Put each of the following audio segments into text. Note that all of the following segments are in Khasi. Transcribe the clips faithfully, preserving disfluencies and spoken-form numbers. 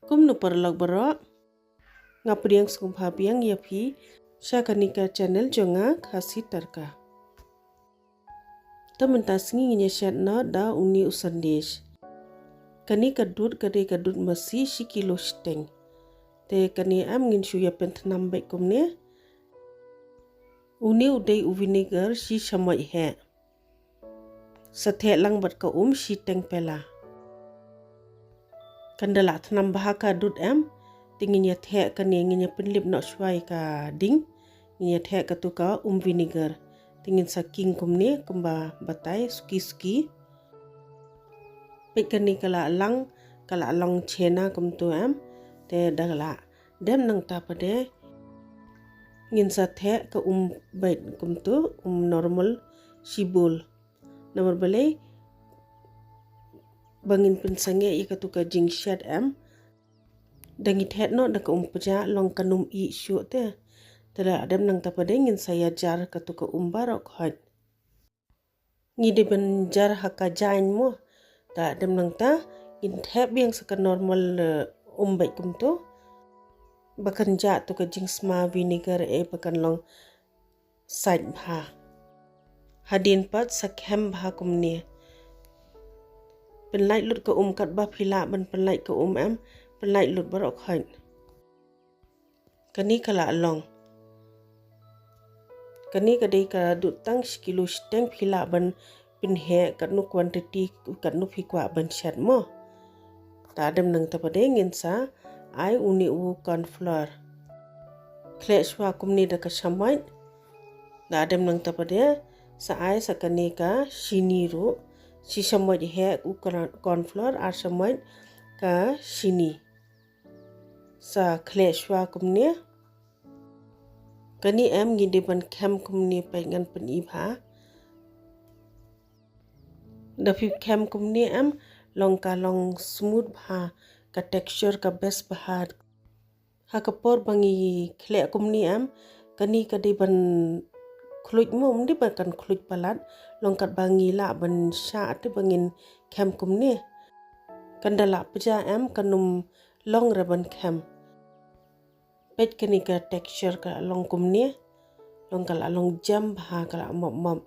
Kumno paralok baroh, nga pdiang sngewbha biang ïa phi sha kane ka channel jong nga, Khasi Tadka. Te mynta sngi ngin ïa shet noh da une u sandesh. Kane ka dud ka dei ka dud masi shi kilo shiteng. Te kane em ngin shu ïa pynthnam beit kumne. Une u dei u vinegar shi shamoit heh. Sa theh lang bad ka um shiteng pela. Kan da la thnam bha ka dud em, te ngin ïa theh kane, ngin ïa pynlip noh shuwa ïa ka ding, ngin ïa theh katu ka um vinegar. Te ngin sa king kumne, kumba batai suki suki. Peit kane ka la lang, ka la long chena kumtu em, te da la dem nangta pat de. Ngin sa theh ka um beit kumtu, um normal shi bul. Namar balei, ba ngin pynsangeh ïa katu ka jingshet em. Da ngi theh noh da ka um pjah long kan ym ih shuh te. Te da dem nangta pat de ngin sa ïa jar katu ka um baroh khoit. Ngi dei ban jar ha ka jaiñ mo. Da dem nangta ngin theh biang sa ka normal, eh, um beit kumtu. Ba kan jah tu ka jingsma vinegar, eh, ba kan long sait bha. Hadien pat sa khem bha kumne. Pynlait lut ka um, katba phi lah ban pynlait ka um em, pynlait lut baroh khoit. Kane ka la long. Kane ka dei ka dud tang shi kilo shiteng, phi lah ban pynheh katno quantity, katno phi kwah ban shet mo. Da dem nangta pat de ngin sa ai une u corn flour. Khleh shuwa kumne da ka shamoit. Da dem nangta pat de sa ai sa kane ka shini ruh. Shi shamoit heh u corn, corn flour, ar shamoit ka shini. Sa khleh shuwa kumne. Kane em ngi dei ban khem kumne, peit ngan pyni bha. Da phi khem kumne em, long ka long smooth bha, ka texture ka best bha. Ha ka por ba ngi khleh kumne em, kane ka dei ban khluit mo, ym dei ba kan khluit palat, long katba ngi lah ban shah te ba ngin khem kumne. Kan da la pjah em, kan ym long re ban khem. Peit kane ka texture ka la long kumne, long ka la long jem bha, ka la mop mop.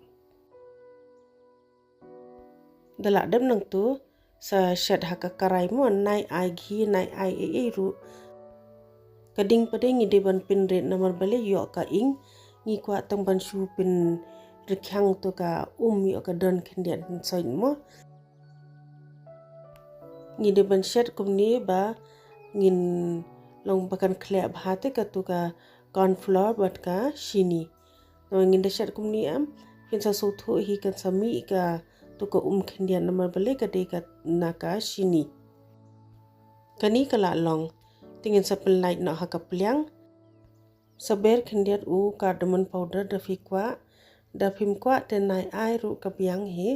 Da la dem nangtu sa shet ha ka karai mo, nai ai ghi, nai ai ei ei ruh. Ka ding pat de ngi dei ban pynrit namar balei ïoh ka ing, ngi kwah tang ban shu pynrkhiang tu ka um ïoh ka don khyndiat ban sait mo. Ngi dei ban shet kumne ba ngin long ba kan khleh bha te katu ka corn flour bad ka shini. Namar ngin da shet kumne em, phin sa sngewthuh hi kan sa mih katu ka um khyndiat namar balei ka dei ka na ka shini. Kane ka la long, te ngin sa pynlait noh ha ka pliang. Sa ber khyndiat u cardamom powder da phi kwah, da phim kwah te nai ai ruh ka biang hi.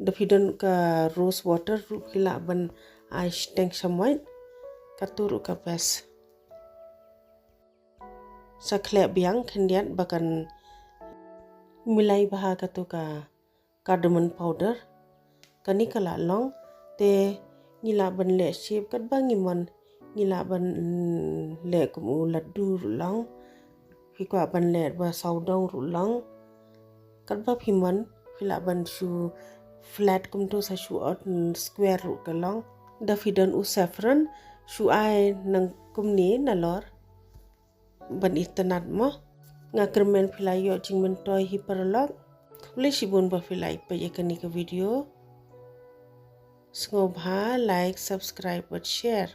Da phi don ka rose water ruh phi lah ban ai shiteng shamoit, katu ruh ka best. Sa khleh biang khyndiat ba kan milai bha katu ka cardamom powder. Kane ka la long, te ngi lah ban leh shape katba ngi mon, ngi lah ban, mm, leh kum u laddu ruh long, phi kwah ban leh ba sawdong ruh long. Katba phi mon, phi lah ban shu flat kumtu sa shu ot, mm, square ruh ka long. Da phi don u saffron, shu ai nang kumne nalor. Ban itynnad mo. Nga kyrmen phi la ïoh jingmyntoi hi paralok. Khublei shibun ba phi la ïa peit ïa kane ka video. Sngewbha like, subscribe bad share.